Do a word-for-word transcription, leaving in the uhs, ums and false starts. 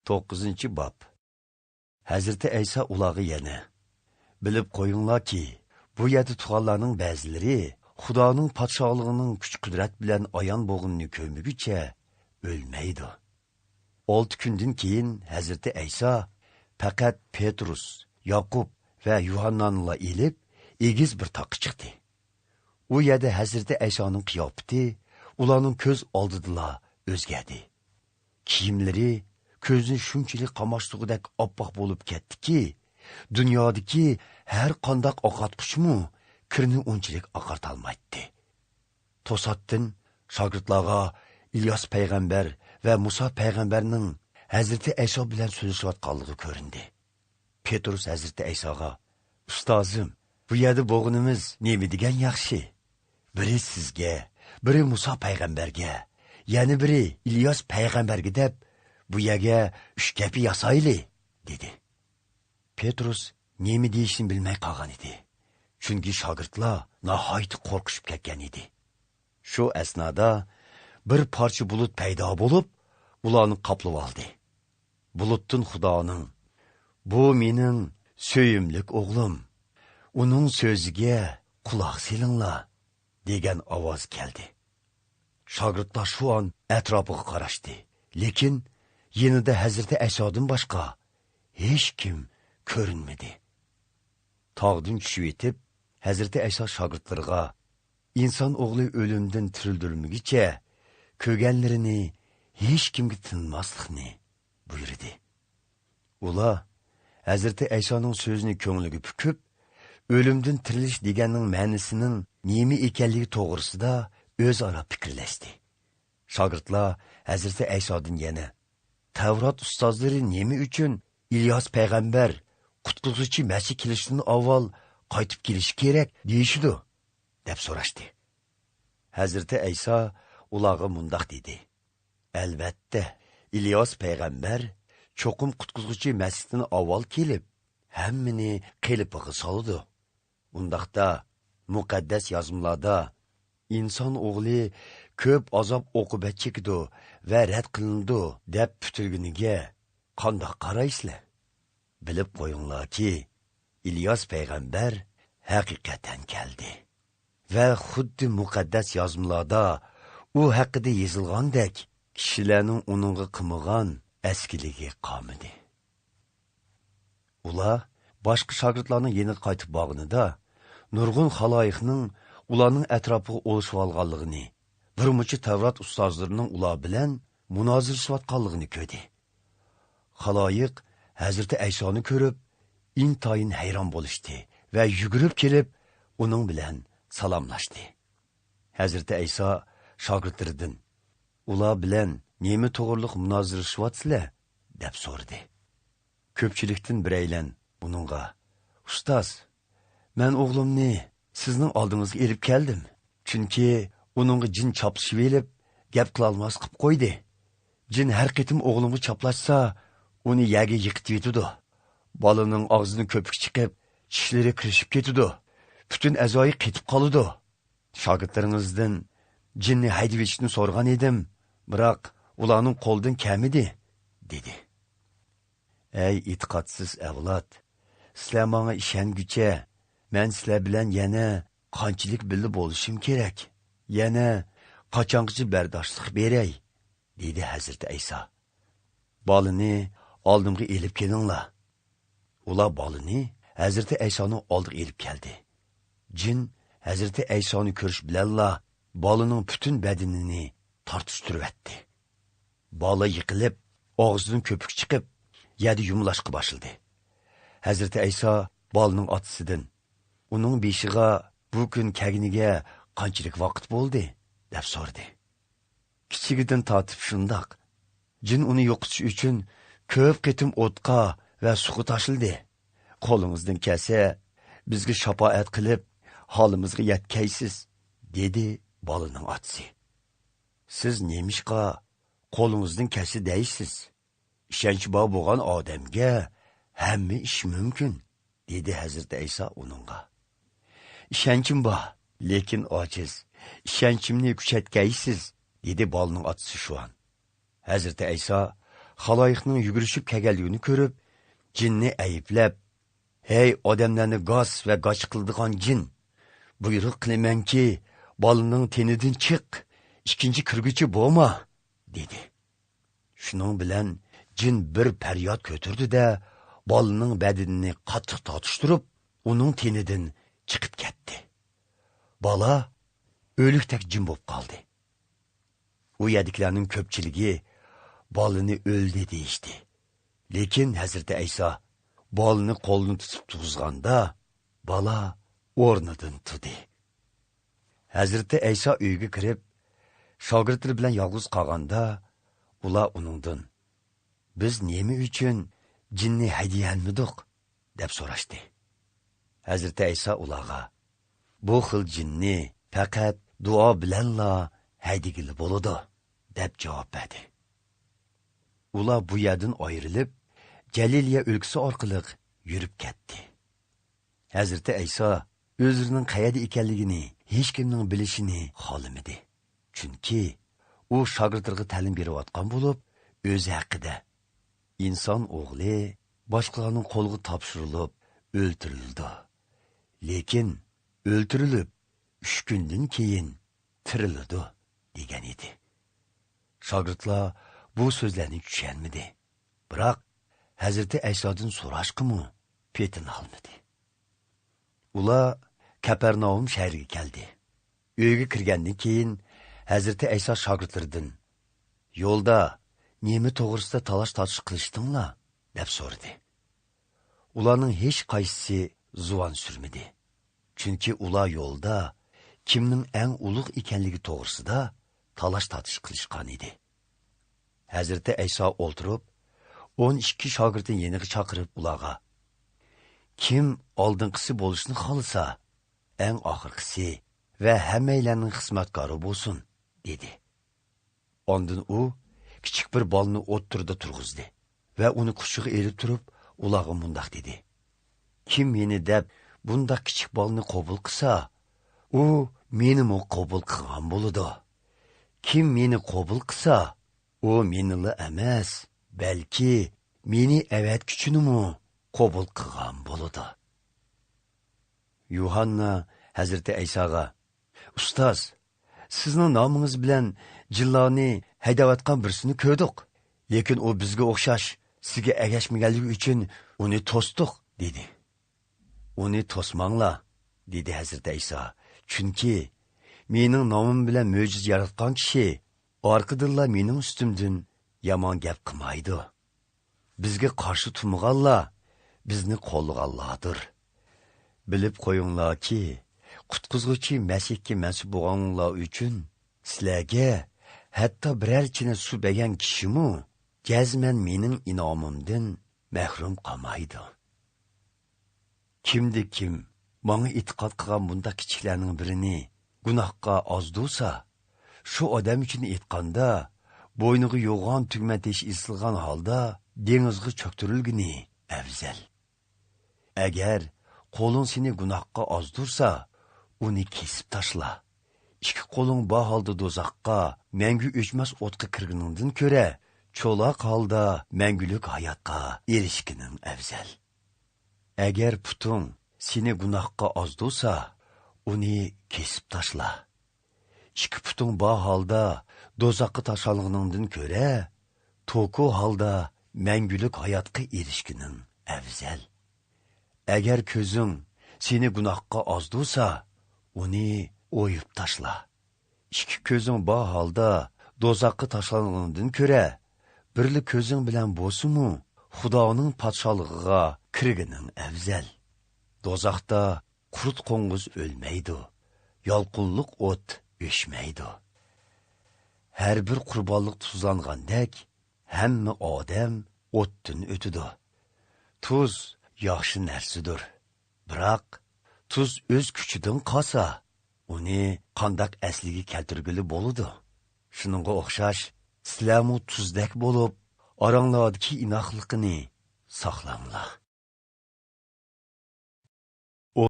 توققۇزىنچى باب. ھەزرىتى ئەيسا ئۇلارغا يەنە، بىلىپ قويۇڭلاركى، بۇ يەردە تۇرغانلارنىڭ بەزىلىرى خۇدانىڭ پادىشاھلىقىنىڭ كۈچ-قۇدرەت بىلەن ئايان بولغىنىنى كۆرمىگۈچە ئۆلمەيدۇ. ئالتە كۈندىن كېيىن ھەزرىتى ئەيسا پەقەت پېترۇس، ياقۇپ ۋە يۇھاننانىلا ئېلىپ، ئېگىز بىر تاغقا چىقتى. ئۇ يەردە ھەزرىتى ئەيسانىڭ قىياپىتى ئۇلارنىڭ كۆز ئالدىدىلا ئۆزگەردى. كىيىملىرى كۆزنى شۇنچىلىك قاماشتۇرغۇدەك ئاپئاق بولۇپ كەتتىكى، دۇنيادىكى ھەر قانداق ئاقارتقۇچمۇ كىرنى ئۇنچىلىك ئاقارتالمايتتى. توساتتىن شاگىرتلارغا ئىلياس پەيغەمبەر ۋە مۇسا پەيغەمبەرنىڭ ھەزرىتى ئەيسا بىلەن سۆزلىشىۋاتقانلىقى كۆرۈندى. پېترۇس ھەزرىتى ئەيساغا، «ئۇستازىم، بۇ يەردە بولغىنىمىز نېمە دېگەن ياخشى! بىرى سىزگە، بىرى مۇسا پەيغەمبەرگە، يەنە بىرى ئىلياس پەيغەمبەرگە دەپ، بۇ يەرگە ئۈچ كەپە ياسايلى!» دېدى. پېترۇس نېمە دېيىشنى بىلمەي قالغان ئىدى. چۈنكى شاگىرتلار ناھايىتى قورقۇشۇپ كەتكەن ئىدى. شۇ ئەسنادا بىر پارچە بۇلۇت پەيدا بولۇپ، ئۇلارنى قاپلىۋالدى. بۇلۇتتىن خۇدانىڭ، «بۇ مېنىڭ سۆيۈملۈك ئوغلۇم، ئۇنىڭ سۆزىگە قۇلاق سېلىڭلار» دېگەن ئاۋاز كەلدى. شاگىرتلار شۇ ئان ئەتراپىغا قاراشتى، لېكىن يېنىدا ھەزرىتى ئەيسادىن باشقا ھېچكىم كۆرۈنمىدى. تاغدىن چۈشۈۋېتىپ، ھەزرىتى ئەيسا شاگىرتلىرىغا، «ئىنسان ئوغلى ئۆلۈمدىن تىرىلدۈرۈلمىگۈچە كۆرگەنلىرىنى ھېچكىمگە تىنماسلىقنى» بۇيرۇدى. ئۇلار ھەزرىتى ئەيسانىڭ سۆزىنى كۆڭلىگە پۈكۈپ، ئۆلۈمدىن تىرىلىش دېگەننىڭ مەنىسىنىڭ نېمە ئىكەنلىكى توغرىسىدا ئۆزئارا پىكىرلەشتى. شاگىرتلار ھەزرىتى ئەيسادىن يەنە، «تەۋرات ئۇستازلىرى نېمە ئۈچۈن ئىلياس پەيغەمبەر، قۇتقۇزغۇچى مەسىھ كېلىشتىن ئاۋۋال قايتىپ كېلىشى كېرەك دېيىشىدۇ؟» دەپ سوراشتى. ھەزرىتى ئەيسا ئۇلارغا مۇنداق دېدى، «ئەلۋەتتە، ئىلياس پەيغەمبەر چوقۇم قۇتقۇزغۇچى مەسىھتىن ئاۋۋال كېلىپ، ھەممىنى قېلىپىغا سالىدۇ. ئۇنداقتا، مۇقەددەس يازمىلاردا، ئىنسان ئوغلى كۆپ ئازاب-ئوقۇبەت چېكىدۇ ۋە رەت قىلىنىدۇ دەپ پۈتۈلگىنىگە قانداق قارايسىلەر؟ بىلىپ قويۇڭلاركى، ئىلياس پەيغەمبەر ھەقىقەتەن كەلدى. ۋە خۇددى مۇقەددەس يازمىلاردا ئۇ ھەققىدە يېزىلغاندەك، كىشىلەرنىڭ ئۇنىڭغا قىلمىغان ئەسكىلىكى قالمىدى.» ئۇلار باشقا شاگىرتلارنىڭ يېنىغا قايتىپ بارغىنىدا، نۇرغۇن خالايىقنىڭ ئۇلارنىڭ ئەتراپىغا ئولىشىۋالغانلىقىنى، بىر مۇنچە تەۋرات ئۇستازلىرىنىڭ ئۇلار بىلەن مۇنازىرىلىشىۋاتقانلىقىنى كۆردى. خالايىق ھەزرىتى ئەيسانى كۆرۈپ، ئىنتايىن ھەيران بولۇشتى ۋە يۈگۈرۈپ كېلىپ، ئۇنىڭ بىلەن سالاملاشتى. ھەزرىتى ئەيسا شاگىرتلىرىدىن، «ئۇلار بىلەن نېمە توغرىلىق مۇنازىرىلىشىۋاتىسىلەر؟» دەپ سورىدى. كۆپچىلىكتىن بىرەيلەن ئۇنىڭغا، «ئۇستاز، مەن ئوغلۇمنى سىزنىڭ ئالدىڭىزغا ئېلىپ كەلدىم. چۈنكى ئۇنىڭغا جىن چاپلىشىۋېلىپ، گەپ قىلالماس قىپ قويدى. جىن ھەر قېتىم ئوغلۇمغا چاپلاشسا، ئۇنى يەرگە يىقىتىۋېتىدۇ. بالىنىڭ ئاغزىدىن كۆپۈك چىقىپ، چىشلىرى قىرىشىپ كېتىدۇ. پۈتۈن ئەزايى قېتىپ قالىدۇ. شاگىرتلىرىڭىزدىن جىننى ھەيدىۋېتىشنى سورىغان ئىدىم، بىراق ئۇلارنىڭ قولىدىن كەلمىدى» دېدى. «ئەي ئېتىقادسىز ئەۋلاد، سىلەر ماڭا ئىشەنگۈچە، مەن سىلەر بىلەن يەنە قانچىلىك بىللە بولۇشۇم كېرەك؟ يەنە قاچانغىچە بەرداشلىق بېرەي؟» دېدى ھەزرىتى ئەيسا. «بالىنى ئالدىمغا ئېلىپ كېلىڭلار.» ئۇلار بالىنى ھەزرىتى ئەيسانىڭ ئالدىغا ئېلىپ كەلدى. جىن ھەزرىتى ئەيسانى كۆرۈش بىلەنلا بالىنىڭ پۈتۈن بەدىنىنى تارتىشتۇرۇۋەتتى. بالا يىقىلىپ، ئاغزىدىن كۆپۈك چىقىپ، يەردە يۇمىلاشقا باشلىدى. ھەزرىتى ئەيسا بالىنىڭ ئاتىسىدىن، «ئۇنىڭ بېشىغا بۇ كۈن كەلگىنىگە قانچىلىك ۋاقىت بولدى؟» دەپ سورىدى. «كىچىكىدىن تارتىپ شۇنداق. جىن ئۇنى يوقىتىش ئۈچۈن كۆپ قېتىم ئوتقا ۋە سۇغا تاشلىدى. قولىڭىزدىن كەلسە، بىزگە شاپائەت قىلىپ، ھالىمىزغا يەتكەيسىز»، دېدى بالىنىڭ ئاتىسى. «سىز نېمىشقا قولىڭىزدىن كەلسە دەيسىز؟ ئىشەنچى بار بولغان ئادەمگە ھەممە ئىش مۇمكىن»، دېدى ھەزرىتى ئەيسا ئۇنىڭغا. «ئىشەنچىم بار، لېكىن ئاجىز. ئىشەنچىمنى كۈچەيتكەيسىز»، دېدى بالىنىڭ ئاتىسى شۇ ئان. ھەزرىتى ئەيسا خالايىقنىڭ يۈگۈرۈشۈپ كەلگەنلىكىنى كۆرۈپ، جىننى ئەيىبلەپ، «ھەي، ئادەملەرنى گاس ۋە گاچ قىلىدىغان جىن! بۇيرۇق قىلىمەنكى، بالىنىڭ تېنىدىن چىق، ئىككىنچى كىرگۈچى بولما!» دېدى. شۇنىڭ بىلەن جىن بىر پەرياد كۆتۈردى-دە، بالىنىڭ بەدىنىنى قاتتىق تارتىشتۇرۇپ، ئۇنىڭ تېنىدىن چىقىپ كەتتى. بالا ئۆلۈكتەك جىم بولۇپ قالدى. ئۇ يەردىكىلەرنىڭ كۆپچىلىكى بالىنى ئۆلدى دېيىشتى. لېكىن ھەزرىتى ئەيسا بالىنى قولىنى تۇتۇپ تۇرغۇزغاندا، بالا ئورنىدىن تۇردى. ھەزرىتى ئەيسا ئۆيگە كىرىپ، شاگىرتلىرى بىلەن يالغۇز قالغاندا، ئۇلار ئۇنىڭدىن، «بىز نېمە ئۈچۈن جىننى ھەيدىيەلمىدۇق؟» دەپ سوراشتى. ھەزرىتى ئەيسا ئۇلارغا، «بۇ خىل جىننى پەقەت دۇئا بىلەنلا ھەيدىگىلى بولىدۇ» دەپ جاۋاب بەردى. ئۇلار بۇ يەردىن ئايرىلىپ، جەلىلىيە ئۆلكىسى ئارقىلىق يۈرۈپ كەتتى. ھەزرىتى ئەيسا ئۆزلىرىنىڭ قەيەردە ئىكەنلىكىنى ھېچكىمنىڭ بىلىشىنى خالىمىدى. چۈنكى ئۇ شاگىرتلىرىغا تەلىم بېرىۋاتقان بولۇپ، ئۆزى ھەققىدە، «ئىنسان ئوغلى باشقىلارنىڭ قولىغا تاپشۇرۇلۇپ ئۆلتۈرۈلىدۇ. لېكىن ئۆلتۈرۈلۈپ، ئۈچ كۈندىن كېيىن تىرىلىدۇ» دېگەن ئىدى. شاگىرتلار بۇ سۆزلەرنى چۈشەنمىدى. بىراق ھەزرىتى ئەيسادىن سوراشقىمۇ پېتىنالمىدى. ئۇلار كەپەرناھۇم شەھىرىگە كەلدى. ئۆيگە كىرگەندىن كېيىن ھەزرىتى ئەيسا شاگىرتلىرىدىن، «يولدا نېمە توغرىسىدا تالاش-تارتىش قىلىشتىڭلار؟» دەپ سورىدى. ئۇلارنىڭ ھېچقايسىسى زۇۋان سۈرمىدى. چۈنكى ئۇلار يولدا كىمنىڭ ئەڭ ئۇلۇغ ئىكەنلىكى توغرىسىدا تالاش-تارتىش قىلىشقان ئىدى. ھەزرىتى ئەيسا ئولتۇرۇپ، ئون ئىككى شاگىرتىنى يېنىغا چاقىرىپ ئۇلارغا، «كىم ئالدىنقىسى بولۇشنى خالىسا، ئەڭ ئاخىرقىسى ۋە ھەممەيلەننىڭ خىزمەتكارى بولسۇن» دېدى. ئاندىن ئۇ كىچىك بىر بالىنى ئوتتۇرىدا تۇرغۇزدى ۋە ئۇنى قۇچىقىغا ئېلىپ تۇرۇپ، ئۇلارغا مۇنداق دېدى، «كىم مېنى دەپ بۇنداق كىچىك بالىنى قوبۇل قىلسا، ئۇ مېنىمۇ قوبۇل قىلغان بولىدۇ. كىم مېنى قوبۇل قىلسا، ئۇ مېنىلا ئەمەس، بەلكى مېنى ئەۋەتكۈچىنىمۇ قوبۇل قىلغان بولىدۇ.» يۇھاننا ھەزرىتى ئەيساغا، «ئۇستاز، سىزنىڭ نامىڭىز بىلەن جىنلارنى ھەيدەۋاتقان بىرسىنى كۆردۇق. لېكىن ئۇ بىزگە ئوخشاش سىزگە ئەگەشمىگەنلىكى ئۈچۈن ئۇنى توستۇق» دېدى. «ئۇنى توسماڭلار» دېدى ھەزرىتى ئەيسا، «چۈنكى مېنىڭ نامىم بىلەن مۆجىزە ياراتقان كىشى ئارقىدىنلا مېنىڭ ئۈستۈمدىن يامان گەپ قىلمايدۇ. بىزگە قارشى تۇرمىغانلار بىزنى قوللىغانلاردۇر. بىلىپ قويۇڭلاركى، قۇتقۇزغۇچى مەسىھكە مەنسۇپ بولغانلار ئۈچۈن سىلەرگە ھەتتا بىرەر چىنە سۇ بەرگەن كىشىمۇ جەزمەن مېنىڭ ئىنئامىمدىن مەھرۇم قالمايدۇ. كىمدە كىم ماڭا ئېتىقاد قىلغان بۇنداق كىچىكلەرنىڭ بىرىنى گۇناھقا ئازدۇرسا، شۇ ئادەم ئۈچۈن ئېيتقاندا، بوينىغا يوغان تۈگمە تېشى ئېسىلغان ھالدا دېڭىزغا چۆكتۈرۈلگىنى ئەۋزەل. ئەگەر قولۇڭ سېنى گۇناھقا ئازدۇرسا، ئۇنى كېسىپ تاشلا. ئىككى قولۇڭ بار ھالدا دوزاخقا، مەڭگۈ ئۆچمەس ئوتقا كىرگىنىڭدىن كۆرە، چولاق ھالدا مەڭگۈلۈك ھاياتقا ئېرىشكىنىڭ ئەۋزەل. ئەگەر پۇتۇڭ سېنى گۇناھقا ئازدۇرسا، ئۇنى كېسىپ تاشلا. ئىككى پۇتۇڭ بار ھالدا دوزاخقا تاشلانغىنىڭدىن كۆرە، توكۇ ھالدا مەڭگۈلۈك ھاياتقا ئېرىشكىنىڭ ئەۋزەل. ئەگەر كۆزۈڭ سېنى گۇناھقا ئازدۇرسا، ئۇنى ئويۇپ تاشلا. ئىككى كۆزۈڭ بار ھالدا دوزاخقا تاشلانغىنىڭدىن كۆرە، بىرلا كۆزۈڭ بىلەن بولسىمۇ، خۇدانىڭ پادىشاھلىقىغا كىرگىنىڭ ئەۋزەل. دوزاختا قۇرت قوڭغۇز ئۆلمەيدۇ، يالقۇنلۇق ئوت ئۆچمەيدۇ. ھەر بىر قۇربانلىق تۇزلانغاندەك، ھەممە ئادەم ئوتتىن ئۆتىدۇ. تۇز ياخشى نەرسىدۇر. بىراق، تۇز ئۆز كۈچىدىن قالسا، ئۇنى قانداق ئەسلىگە كەلتۈرگىلى بولىدۇ؟ شۇنىڭغا ئوخشاش، سىلەرمۇ تۇزدەك بولۇپ، ئاراڭلاردىكى ئىناقلىقنى ساقلاڭلار.